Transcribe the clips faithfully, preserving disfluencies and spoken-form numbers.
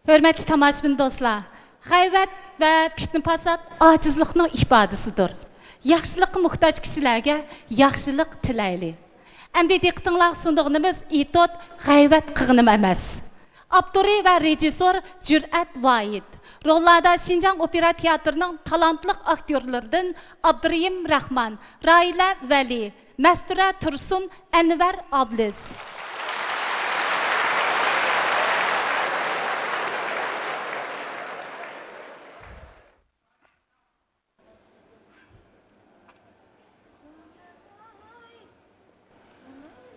ھۆرمەتلىك تاماشىبىن دوستلار، غەيۋەت ۋە پىتنە-پاسات ئاجىزلىقنىڭ ئىپادىسىدۇر. ياخشىلىققا موھتاج كىشىلەرگە ياخشىلىق تىلەيلى. ئەمدى دىققىتىڭلارغا سۇنىدىغىنىمىز ئېتوت غەيۋەت قىلغىنىم ئەمەس. ئاپتورى ۋە رېژىسسور جۈرئەت ۋاھىت. روللاردا شىنجاڭ ئوپېرا تىياتىرىنىڭ تالانتلىق ئاكتيورلىرىدىن ئابدۇرېھىم راخمان، راھىلە ۋەلى، مەستۇرە تۇرسۇن، ئەنۋەر ئابلىز.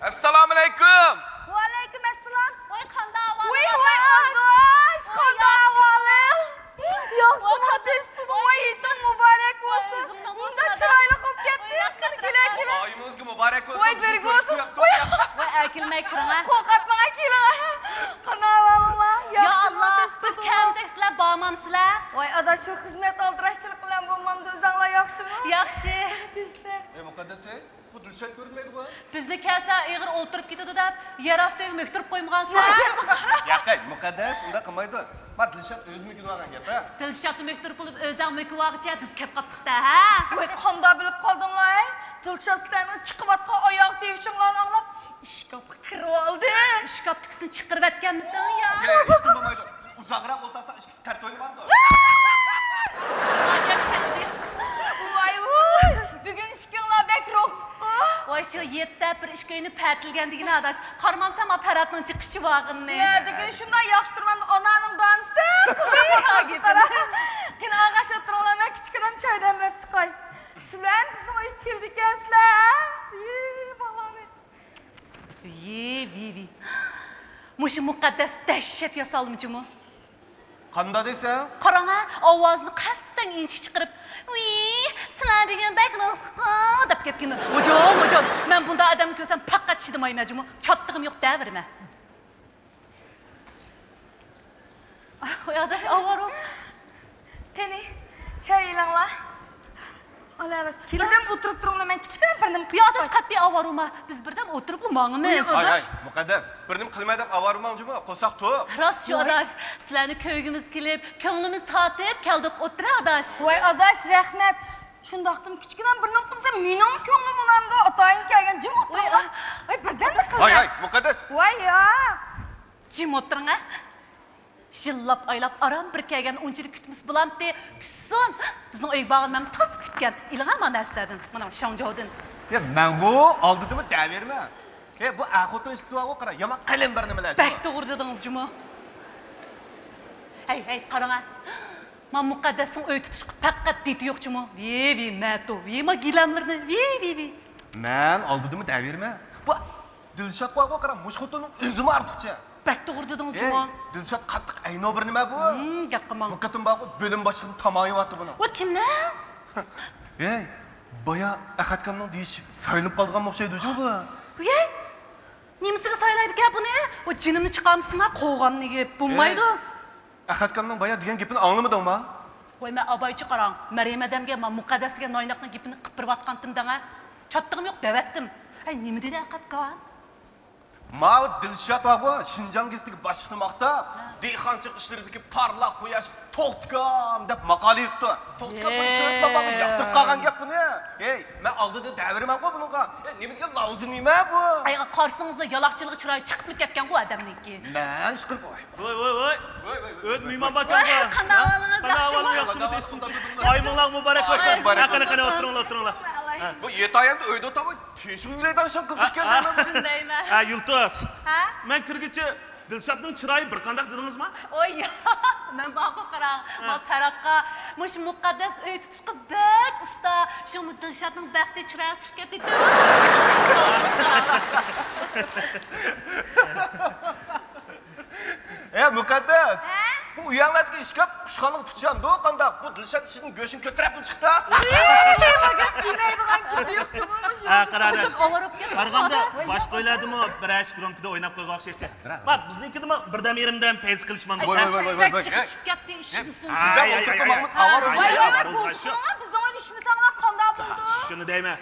ئەسسالامۇئەلەيكۇم. ۋەئەلەيكۇم ئەسسالام. ۋاي، قانداق ئەھۋالىڭ؟ ۋاي، ۋاي، ئاداش، قانداق ئەھۋالىڭ؟ ياخشىمۇ؟ تىنچسىزمۇ؟ ۋاي، ھېيتىڭ مۇبارەك بولسۇن. بۇنداق چىرايلىق بولۇپ كەتتىڭ. كېلە، كېلە. ئايىمىزغا مۇبارەك بولسۇن. ۋاي، بەرىكەت بولسۇن. ۋاي، ئەركىلمەي كىرىڭ. قورقۇۋاتماڭ، كېلىڭ. قانداق ئەھۋالىڭلار؟ يا ئاللا، بىز كەلمىسەك سىلەر بارمامسىلەر؟ ۋاي، ئاداش، شۇ خىزمەت ئالدىراشچىلىق بىلەن بولمامدۇ، ئۆزۈڭلار ياخشىمۇ؟ ياخشى. تىنچلىق. ئەي، مۇقەددەس، بۇ دىلشات كۆرۈنمەيدىغۇ؟ بىزنى كەلسە ئېغىر ئولتۇرۇپ كېتىدۇ دەپ، يەر ئاستىغا مۆكتۈرۈپ قويمىغانسىلەر؟ ياقەي، مۇقەددەس، ئۇنداق قىلمايدۇ. ما دىلشات ئۆزى مۆكۈپ ئالغان گەپ، ھە؟ دىلشاتنى مۆكتۈرۈپ بولۇپ، ئۆزەڭ مۆكۈپ ئالغىچە بىز كەپ قاپتۇق-دە، ھە؟ ۋاي، قانداق بىلىپ قالدىڭلار، ھەي؟ دىلشات سىلەرنىڭ چىقىۋاتقان ئاياغ تىۋىشىڭلارنى ئاڭلاپ، ئىشكاپقا كىرىۋالدى. ئىشكاپتىكىسىنى چىقىرىۋەتكەنمىدىڭ يا؟ ياق، ھېچنېمە بولمايدۇ. ئۇزاقراق ئولتۇرساق ئىككىسى تەرت ئوينىمامدۇ؟ ۋاي ۋۇي، بۈگۈن ئىككىڭلار بەك روھلۇققۇ. ۋاي، شۇ يەتتە بىر ئىككى ئۆينى پەتىلىگەن دېگىنە ئاداش. قارىمامسەن ما پەرھاتنىڭ جىقىشى بارغىنىنى. نەدىكىن شۇنداق ياخشى تۇرمامدۇ، ئانانىڭ دانىسىدەك قىزىرىپ قاپتۇ. قېنى ئاغاش ئولتۇرۇڭلار، مەن كىچىككىنە چاي دەملەپ چىقاي. سىلەر بىزنىڭ ئۆيگە كېلىدىكەنسىلەر. يى، بالانى. ۋىي، ۋىي، ۋىي. مۇشۇ مۇقەددەس دەھشەت ياسالما جۇمۇ. قانداق دەيسەن؟ قاراڭا، ئاۋازىنى قەستەن ئىنچىكە چىقىرىپ، ۋىي، سىلەر بۈگۈن بەك روھلۇققۇ دەپ كەتكىنى. ھوجام، ھوجام، مەن بۇنداق ئادەمنى كۆرسەم پەقەت چىدىمايمەن جۇمۇ. چاتىقىم يوق دەۋېرىمەن. ۋاي ئاداش، ئاۋارۇ. قېنى، چاي ئېلىڭلار. ئالا، ئالا. بىردەم ئولتۇرۇپ تۇرۇڭلار، مەن كىچىككىنە بىر نېمە قىلىپ يا ئاداش، قاپاي. قەتئىي ئاۋارۇما. بىز بىردەم ئولتۇرۇپلا ماڭىمىز. ۋاي، ئاداش. ۋاي، مۇقەددەس، بىر نېمە قىلماي دەپ ئاۋارىماڭ جۇمۇ، قورساق توق. راست شۇ، ۋاي. ئاداش. سىلەرنى كۆرگۈمىز كېلىپ، كۆڭلىمىز تارتىپ كەلدۇق، ئولتۇرە ئاداش. ۋاي ئاداش، رەھمەت. شۇنداقتىمۇ كىچىككىنە بىر نېمە قىلسا مېنىڭمۇ كۆڭلۈم ئۇنامدۇ، ئاتايىن كەلگەن جۇمۇ. ۋاي، ئولتۇرۇڭلار. ۋاي، بىردەملا قىلماي. ۋاي، ۋاي، مۇقەددەس. ۋاي، ياق. جىم ئولتۇرۇڭ، ھە. يىللاپ، ئايلاپ، ئاران بىر كەلگەن ئۇنچىلىك كۈتمىسە بولامتى؟ كۈتسۇن! بىزنىڭ ئۆيگە بارغىنى مەن تازا كۈتكەن. ئېلىڭە مانا سىلەردىن، مانا شاڭجاۋدىن. يا، مەنغۇ ئالدىدىمۇ دەۋېرىمەن. ھە، بۇ ئەر-خوتۇن ئىككىسى بارغۇ، قارا، يامان قېلىن بىر نېمىلەر. بەك توغرا دېدىڭىز جۇمۇ. ھەي، ھەي، قاراڭە. ما مۇقەددەسنىڭ ئۆي تۇتۇشقا پەقەت دىتى يوق جۇمۇ. ۋى، ۋى، مەتۇ، ۋى، ما گىلەملىرىنى، ۋى، ۋى، ۋى. مەن ئالدىدىمۇ دەۋېرىمەن. بۇ دىلشات بارغۇ، قارا، مۇشۇ خوتۇننىڭ ئۆزىمۇ ئارتۇقچە. بەك توغرا دېدىڭىز جۇمۇ. دىلشات قاتتىق ئەينۇ بىر نېمە بۇ؟ ھىم، گەپ قىلماڭ. بۇ قېتىم بارغۇ، بۆلۈم باشلىقىنى تامايىۋاتتى بۇنىڭ. ۋاي، كىمنى؟ ھەي، بايا ئەخەتكامنىڭ دېيىشى سايلىنىپ قالىدىغان ئوخشايدۇ جۇ بۇ. ۋىي، نېمىسىگە سايلايدىكەن بۇنى؟ ۋاي، جېنىمنى چىقارمىسىڭا قوغاننى يەپ بولمايدۇ. ھەي، ئەخەتكامنىڭ بايا دېگەن گېپىنى ئاڭلىمىدىڭما؟ ۋاي، مەن ئابايچە قاراڭ، مەريەم ئادەمگە مانا مۇقەددەس دېگەن نايناقنىڭ گېپىنى قىپ بېرىۋاتقانتىم دەڭە. چاتىقىم يوق دەۋەتتىم. ھەي، نېمە دېدى ئەخەتكام؟ ماۋۇ دىلشات بارغۇ، شىنجاڭ گېزىتىگە باشلىقنى ماختاپ، ھە، دېھقانچىلىق ئىشلىرىدىكى پارلاق قۇياش توختىكام دەپ ماقالە يېزىپتۇ. توختىكام بىر كۆرۈپ باققانغا ياقتۇرۇپ قالغان گەپ بۇنى. ھەي، مەن ئالدىدا دەۋېرىمەنغۇ بۇنىڭغا. ھەي، نېمە دېگەن لاۋزا نېمە بۇ؟ ئاي، قارىسىڭىزلا يالاقچىلىقى چىرايى چىقىپلا كەتكەنغۇ ئادەمنىڭكى. مەن ئىشقىلىپ، ۋاي، ۋاي، ۋاي. ۋاي، ۋاي، ۋاي. ئۆت مېھمان باركەنغۇ. ۋاي، قانداق ئەھۋالىڭىز، ياخشىمۇ؟ قانداق ئەھۋالىڭىز؟ ئايىمىڭلارغا مۇبارەك بولسۇن. مۇبارەك بولسۇن. قېنى، قېنى، ئولتۇرۇڭلار، ئولتۇرۇڭلار. ۋاي. بۇ يېتايەمدە ئۆيدە ئولتۇرماي تېشىڭ يۈرەيدىغان ئىشىڭ قىزىق ئىكەن. شۇندايمەن. ھە، يۇلتۇز. ھە؟ مەن كىرگۈچە دىلشاتنىڭ چىرايى بىر قانداق دېدىڭىزما؟ ئوي، ياق، مەن بارغۇ قاراڭ. ھە. ما پەرھاتقا مۇشۇ مۇقەددەس ئۆي تۇتۇشقا بەك ئۇستا. شۇڭا دىلشاتنىڭ بەختى چىرايىغا چۈشۈپ كەتتى دېدىم. ھە، مۇقەددەس! ھە؟ بۇ ئۇياڭلاردىكى ئىشكاپ قۇشخانىغا تۇتۇشامدۇ قانداق؟ بۇ دىلشات ئىچىدىن گۆشىنى كۆتۈرەپلا چىقتى. ئېي، بۇ گەپ يېمەيدىغان گېپى يوق جۇمۇ مۇشۇ. ھە، قارا، قارا. ئاۋارە بولۇپ كەتتى. قارىغاندا باشقا ئۆيلەردىمۇ بىرەر ئىش گرومكىدا ئويناپ قويغان ئوخشايسەن. بار، بىزنىڭكىدىمۇ بىردەم يېرىمدەم پەيزى قىلىشمامدۇ. ۋاي، ۋاي، ۋاي، ۋاي، ۋاي. بەك جىق ئىشىپ كەتتى، ئىشىمسۇن. ھە، ھە، ھە، ھە. ۋاي، ۋاي، بولدى، بىزنىڭ ئۆيدە ئىشىمىسەڭلار قانداق بولىدۇ؟ شۇنى دەيمەن.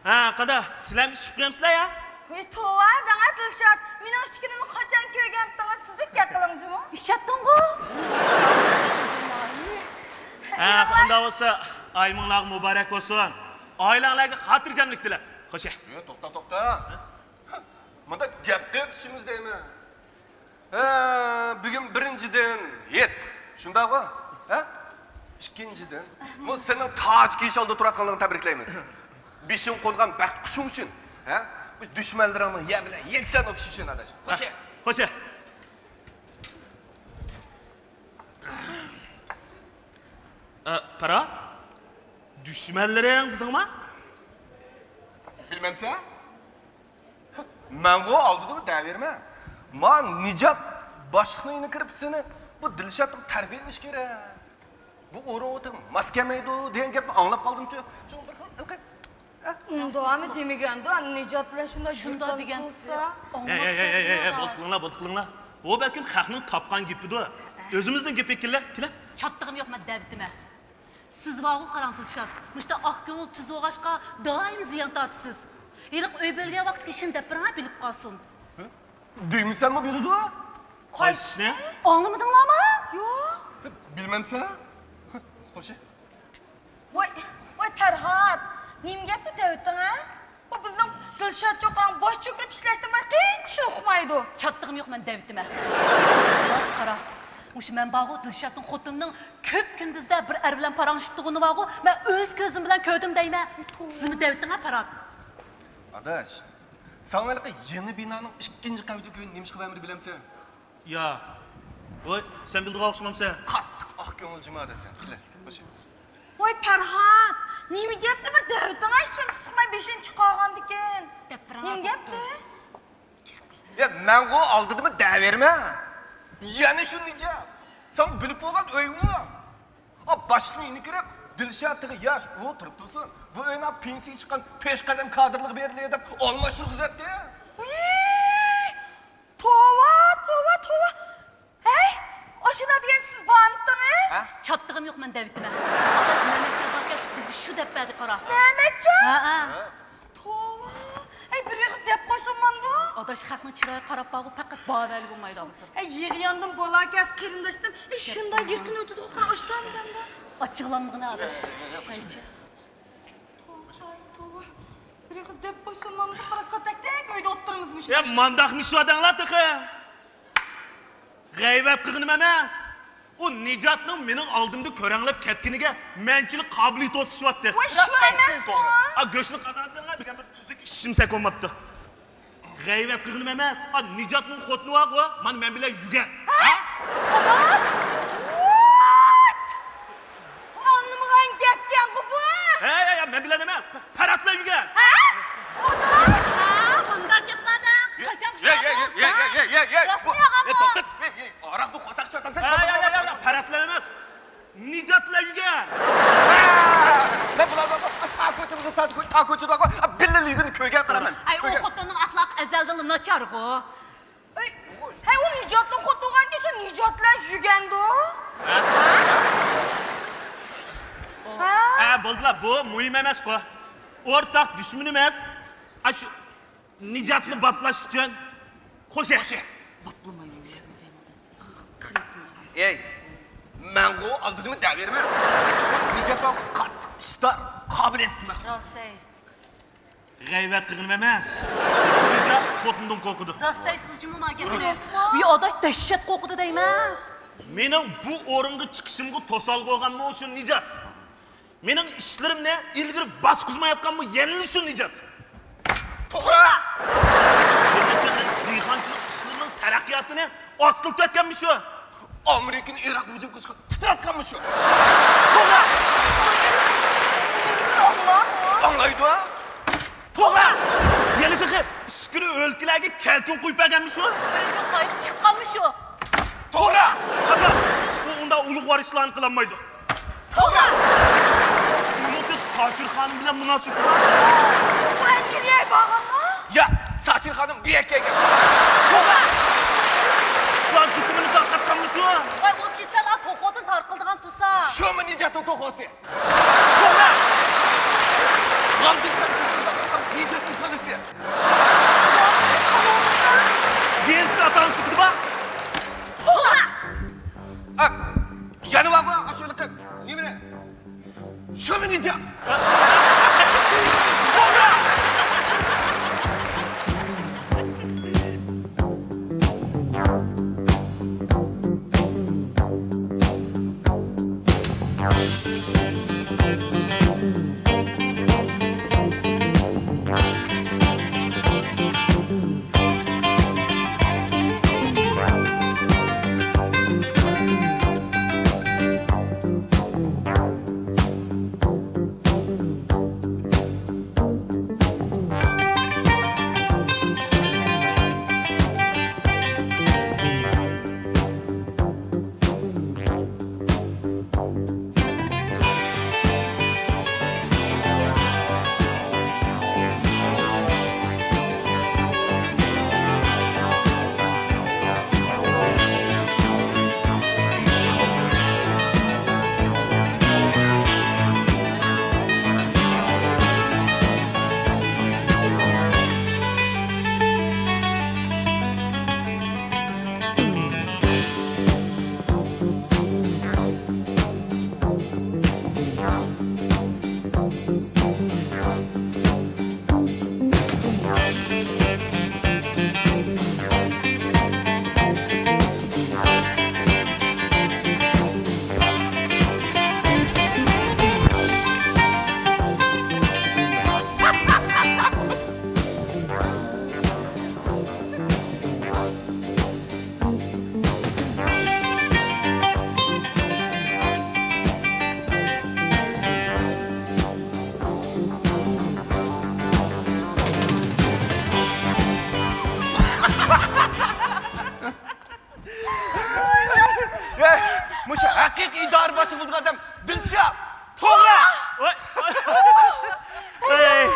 ھە، قانداق، سىلەرمۇ ئىششىپ قويامسىلەر يا؟ ۋاي، توۋا، دەڭە دىلشات، مېنىڭ ئىشىكىمنى قاچان كۆرگەنتىڭىز، سۈزۈك گەپ قىلىڭ جۇمۇ. ئىششەتتىڭ بولسا، ئايىمىڭلارغا مۇبارەك بولسۇن. ئائىلەڭلارگە خاتىرجەملىك تىلەپ. خوش. يا، توختا، توختا. مۇنداق گەپ قىلىپ ئىشىمىز دەيمەن. ھە، بۈگۈن بىرىنچىدىن ھېيت. شۇنداقغۇ؟ ھە؟ ئىككىنچىدىن، بۇ سېنىڭ تاج كىيىش ئالدىدا تۇرۇۋاتقانلىقىڭنى تەبرىكلەيمىز. بېشىڭغا قونغان بەخت قۇشۇڭ ئۈچۈن. ھە؟ بۇ دۈشمەنلىرىڭنىڭ يەر بىلەن يەكسان بولۇشى ئۈچۈن، ئاداش. خوش. خوش. ئە، پەرھات، دۈشمەنلىرىڭ دېدىڭما؟ بىلمەمسەن؟ مەنغۇ ئالدىدىمۇ دەۋېرىمەن. ما نىجات باشلىقنىڭ ئۆيىگە كىرىپ سېنى بۇ دىلشاتقا تەربىيەلەش كېرەك. بۇ ئورۇنغا تېخى ماس كەلمەيدۇ دېگەن گەپنى ئاڭلاپ قالدىمچۇ. شۇڭا بىر خىل ھېلىقى، ھە؟ ئۇنداقمۇ دېمىگەندۇ، نىجات بىلەن شۇنداق شۇنداق دېگەن تۇرسا. ھەي، ھەي، ھەي، ھەي، ھەي، بولدى قىلىڭلار، بولدى قىلىڭلار. ئۇ بەلكىم خەقنىڭ تاپقان گېپىدۇ. ئۆزىمىزنىڭ گېپى ئىكەنلە، كېلە. چاتىقىم يوق، مەن دەۋېتىمەن. سىز بارغۇ قاراڭ دىلشات، مۇشتا ئاق كۆڭۈل تۈز بولغاچقا دائىم زىيان تارتىسىز. ھېلىقى ئۆي بۆلگەن ۋاقىتتىكى ئىشنى دەپ بېرىڭە، بىلىپ قالسۇن. دېمىسەممۇ بىلىدۇ. قايسىسىنى؟ ئاڭلىمىدىڭلارمۇ؟ يوق. بىلمەمسەن؟ خوشى. ۋاي، ۋاي پەرھات، نېمە گەپتۇ دەۋېتىڭ ھە؟ بۇ بىزنىڭ دىلشات چوقان باش چۆكۈرۈپ ئىشلەشتىن باشقا ھېچ ئىشنى ئۇقمايدۇ. چاتىقىم يوق، مەن دەۋېتىمەن. باش قارا. مۇشۇ مەن بارغۇ، دىلشاتنىڭ خوتۇنىنىڭ كۆپ كۈندۈزدە بىر ئەر بىلەن پاراڭلىشىپ تۇرغىنى بارغۇ، مەن ئۆز كۆزۈم بىلەن كۆردۈم دەيمەن. سىزمۇ دەۋېتىڭ ھە، پەرھات. ئاداش، ساڭا ھېلىقى يېڭى بىنانىڭ ئىككىنچى قەۋىتىگە كۆيۈن نېمە ئىش قىلىۋەرمىدى بىلەمسەن؟ يا. ۋاي، سەن بىلىدىغان ئوخشىمامسەن. قاتتىق ئاق كۆڭۈل جۇما دەسەن. قىلە، خوشى. ۋاي پەرھات، نېمە گەپنى بىر دەۋېتىڭ، ھېچكىم سىقماي بېشىنى چىقارغاندىكىن. دەپ بېرىڭ، نېمە گەپتى؟ يا، مەنغۇ ئالدىدىمۇ دەۋېرىمەن. يەنە شۇ نىجات. سەن بىلىپ بولغان ئۆيغۇ. ئا، باشلىقنىڭ ئۆيىگە كىرىپ، دىلشات تېخى ياش، ئۇ تۇرۇپ تۇرسۇن. بۇ ئۆينىڭ پېنسىيە چىققان پېشقەدەم كادىرلىقى بېرىلىدۇ دەپ ئالماشتۇرغۇزاتتى. ۋىي! توۋا، توۋا، توۋا! ھەي، ئاشۇنداق دېگەن سىز بارمىدىڭىز؟ ھە؟ چاتىقىم يوق، مەن دەۋېتىمەن. ئاداش مەمەتجان باركەن، بىزگە شۇ دەپ بەردى، قارا. مەمەتجان؟ ھەئە. توۋا! ھەي، بىر ئېغىز دەپ قويسام بولمامدۇ؟ ئاداش خەقنىڭ چىرايىغا قاراپ بارغۇ، پەقەت بارىۋەرگىلى بولمايدۇ ھازىر. ھەي، يىغىياندىم، بالا كەس قېرىنداشتىن. ھەي، شۇنداق يېقىن ئۆتىدىغۇ، قارا، ئاشتان دەمدە. ئاچچىقلانمىغىنە ئاداش. شايچە. توۋا، توۋا. بىر ئېغىز دەپ قويسام، مانا بۇ قارا كاتەكتەك ئۆيدە ئولتۇرىمىزمۇ يا، شۇنداق. مانداقمۇ ئىشلىۋاتاڭلار تېخى. غەيۋەت قىلغىنىم ئەمەس. ئۇ نىجاتنىڭ مېنىڭ ئالدىمدا كۆرەڭلەپ كەتكىنىگە مەنچىلىك قابىلىيىتى توسۇشۇۋاتتى. ۋاي، شۇ ئەمەسمۇ؟ ئا، گۆشنى قازانسىڭلار، بۈگۈن بىر تۈزۈك ئىش ئىشلىمىسەك بولماپتۇ. غەيۋەت قىلغىنىم ئەمەس. ئا، نىجاتنىڭ خوتۇنى بارغۇ، مانا مەن بىلەن يۈرگەن. ھە؟ ھە؟ What؟ ئاڭلىمىغان گەپكەنغۇ بۇ. ھە، ھە، ھە، مەن بىلەن ئەمەس. پەرھات بىلەن يۈرگەن. ھە؟ ئۇدۇل! ھە، بۇنداق گەپ باردا. قاچان يە، يە، يە، يە، يە، يە، يە، يە. راستمۇ يالغانمۇ؟ يە، توختات. يە، يە، ئاراقنى قورساق چاتامسەن. ھە، يە، يە، يە، يە، پەرھات بىلەن ئەمەس. نىجات بىلەن يۈرگەن. مەن بۇلار بىلەن تا كوچىمىزدا، تا كو-، تا كوچىدا بار، بىللە يۈرگىنىنى كۆرگەن قارا مەن. ئاي، ئۇ كۆرگەن. خوتۇننىڭ ئەخلاقى ئەزەلدىنلا ناچارغۇ. ھەي، ھەي، ئۇ نىجاتنىڭ خوتۇنىغانكى شۇ نىجات بىلەن يۈرگەندۇ. ھە؟ ھە؟ ھە، بولدىلا، بۇ مۇھىم ئەمەسقۇ. ئورتاق دۈشمىنىمىز. ئاشۇ نىجاتنى باپلاش ئۈچۈن. خوشى. خوشى. ئەي، مەنغۇ ئالدىدىمۇ دەۋېرىمەن. نىجات قاتتىق ئىشتا قابىلىيەتسىز. راست ئەي. غەيۋەت قىلغىنىم ئەمەس. نىجات خوتۇندىن قورقىدۇ. راست ئەي، سىز جۇمۇ ما گەپنى. ۋى ئاداش دەھشەت قورقىدۇ دەيمەن. مېنىڭ بۇ ئورۇنغا چىقىشىمغا توسالغۇ بولغانمۇ شۇ نىجات. مېنىڭ ئىشلىرىمنى ئىلگىرى باسقۇزمايۋاتقانمۇ يەنىلا شۇ نىجات. توغرا! دېھقانچىلىق ئىشلىرىنىڭ تەرەققىياتىنى ئاستىلىتىۋەتكەنمۇ شۇ. ئامېرىكىنى ئىراققا ھۇجۇم قىلىشقا تىترەتكەنمۇ شۇ. توغرا! ئاڭلايدۇ. توغرا! يەنە تېخى ئىچكىرى ئۆلكىلەرگە كەلكۈن قۇيۇپ بەرگەنمۇ شۇ. بىر يىل قايتا چىققانمۇ شۇ. توغرا! ئاكا، ئۇ ئۇنداق ئۇلۇغۋار ئىشلارنى قىلالمايدۇ. توغرا! ئۇنىڭ تېخى ساچىر خانىم بىلەن مۇناسىۋىتى بار. ئۇ ئەنگلىيەگە بارغانمۇ؟ ياق، ساچىر خانىم بۇ يەرگە كەلگەن. توغرا! ئىسلام تۇخۇمىنى تارقاتقانمۇ شۇ؟ ۋاي، ئۇ كېسەل توخۇدىن تارقىلىدىغان تۇسا. شۇمۇ نىجاتنىڭ توخۇسى؟ توغرا! غالدىكلار نىجاتنىڭ بالىسى. گېزىتنى ئاتاڭ سۈكۈتى بار. توغرا! ئا، يەنە بار بۇ ئاشۇ ھېلىقى نېمىنى؟ ھەي، مۇشۇ ھەقىقىي ئىدارە باشلىقى بولىدىغان ئادەم دىلشات. توغرا. ۋاي. ھەي،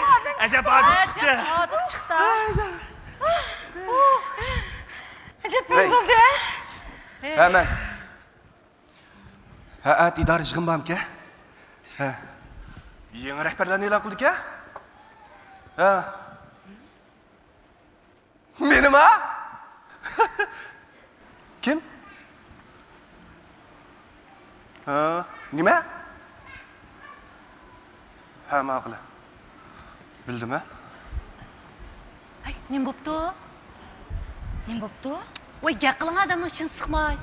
ئەجەب ئادىل چىقتى. ئادىل چىقتى. ئەجەب ھەي. بۇزۇلدى. ھە، مەن. ھە، ئەتە ئىدارە يىغىن بارمىكەن؟ ھە. يېڭى رەھبەرلەرنى ئېلان قىلدىكەن؟ ھە. مېنىما؟ كىم؟ ھە، نېمە؟ ھە، ماقۇل. بىلدىم، ھە. ھەي، نېمە بوپتۇ؟ نېمە بوپتۇ؟ ۋاي، گەپ قىلىڭ، ئادەمنىڭ ئىچىنى سىقماي.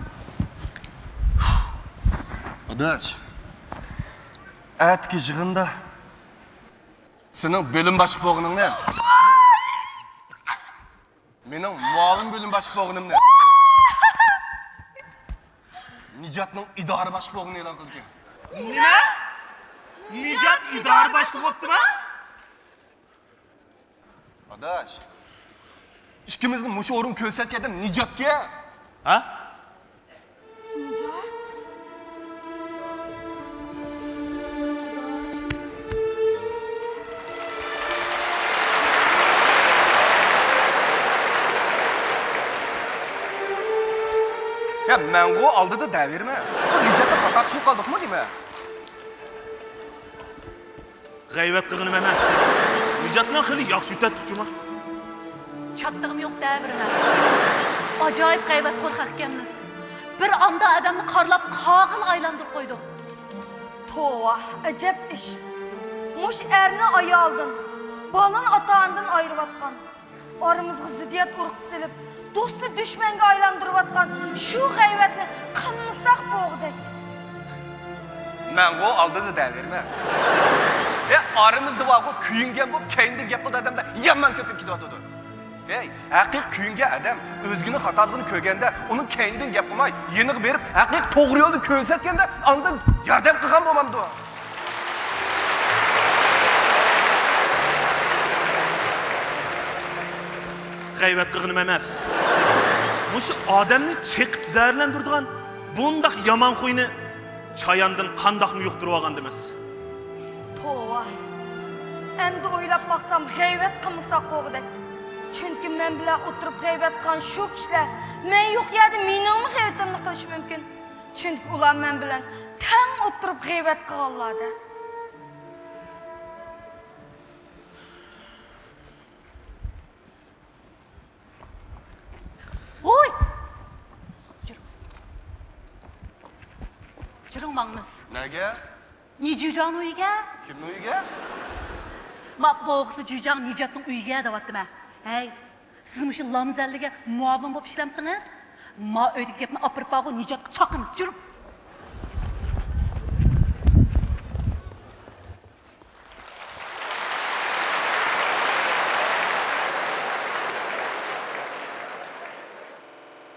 ئاداش، ئەتىكى يىغىندا سېنىڭ بۆلۈم باشلىق بولغىنىڭنى، مېنىڭ مۇئاۋىن بۆلۈم باشلىق بولغىنىمنى، نىجاتنىڭ ئىدارە باشلىقى بولغىنىنى ئېلان قىلدىكەن. نېمە؟ نىجات ئىدارە باشلىقى بوپتىما؟ ئاداش، ئىككىمىزنى مۇشۇ ئورۇن كۆرسەتكەن ئادەم نىجاتكەن. ھە؟ نىجات؟ يا، مەنغۇ ئالدىدا دەۋېرىمەن. بۇ نىجاتقا خاتا چۈشىنىپ قالدۇقمۇ نېمە؟ غەيۋەت قىلغىنىم ئەمەس. نىجاتنىڭ خېلى ياخشى ئۆتەتتۇق جۇما. چاتىقىم يوق دەۋېرىمەن. ئاجايىپ غەيۋەتخور خەق ئىكەنمىز. بىر ئاندا ئادەمنى قارلاپ قاغىلى ئايلاندۇرۇپ قويدۇق. توۋا، ئەجەب ئىش. مۇشۇ ئەرنى ئايالىدىن، بالىنى ئاتا-ئانىدىن ئايرىۋاتقان، ئارىمىزغا زىددىيەت ئۇرۇقى سېلىپ، دوستنى دۈشمەنگە ئايلاندۇرۇۋاتقان شۇ غەيۋەتنى قىلمىساق بوغۇدەك. مەنغۇ ئالدىدا دەۋېرىمەن. ھە، ئارىمىزدا بارغۇ كۆيۈنگەن بولۇپ، كەينىدىن گەپ قىلىدۇ ئادەملەر يامان كۆپىيىپ كېتىۋاتىدۇ. ھەي، ھەقىقىي كۆيۈنگەن ئادەم ئۆزگىنىڭ خاتالىقىنى كۆرگەندە، ئۇنىڭ كەينىدىن گەپ قىلماي، يېنىغا بېرىپ، ھەقىقىي توغرا يولنى كۆرسەتكەندە، ئاندىن ياردەم قىلغان بولمامدۇ؟ غەيۋەت قىلغىنىم ئەمەس. مۇشۇ ئادەمنى چېقىپ زەھەرلەندۈرىدىغان بۇنداق يامان خۇينى چاياندىن قانداقمۇ يۇقتۇرۇۋالغاندىمىز؟ توۋا. ئەمدى ئويلاپ باقسام، غەيۋەت قىلمىساق بوغۇدەك. چۈنكى مەن بىلەن ئولتۇرۇپ غەيۋەت قىلغان شۇ كىشىلەر مەن يوق يەردە مېنىڭمۇ غەيۋىتىمنى قىلىشى مۇمكىن. چۈنكى ئۇلار مەن بىلەن تەڭ ئولتۇرۇپ غەيۋەت قىلغانلار-دە. ۋوي! جۈرۈڭ. جۈرۈڭ ماڭىمىز. نەگە؟ نى جۈجاڭنىڭ ئۆيىگە؟ كىمنىڭ ئۆيىگە؟ ما بوغۇسى جۈجاڭ نىجاتنىڭ ئۆيىگە دەۋاتتىمەن. ھەي، سىز مۇشۇ لامزەللىگە مۇئاۋىن بولۇپ ئىشلەمتىڭىز؟ ما ئۆيدىكى گەپنى ئاپىرىپ بارغۇ نىجاتقا چاقىمىز، جۈرۈپ.